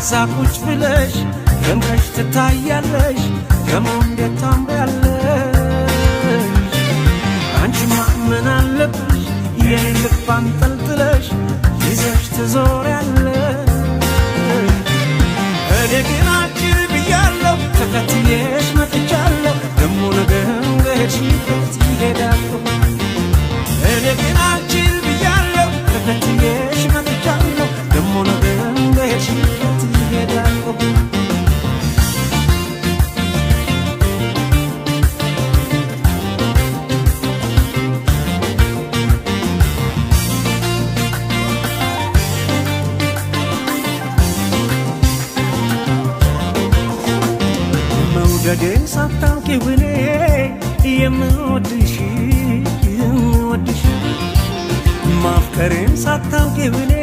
እዛ ቁጭ ብለሽ ደምቀሽ ትታያለሽ፣ ደሞ እንዴት ታምሪያለሽ! አንቺማ ምን አለብሽ የኔን ልብ አንጠልጥለሽ ይዘሽ ትዞሪያለሽ። እኔ ግን አጭር ብያለሁ፣ ተከትዬሽ መጥቻለሁ፣ ደሞ ነገም በሄድሽበት ይሄዳለሁ። እኔ ግን አጭር ብያለሁ፣ ተከትዬሽ መጥቻለሁ፣ ደሞ ነገም በሄድሽበት ይሄዳለሁ። መውደዴን ሳታውቂው እኔ የምወድሽ የምወድሽ፣ ማፍቀሬን ሳታውቂው እኔ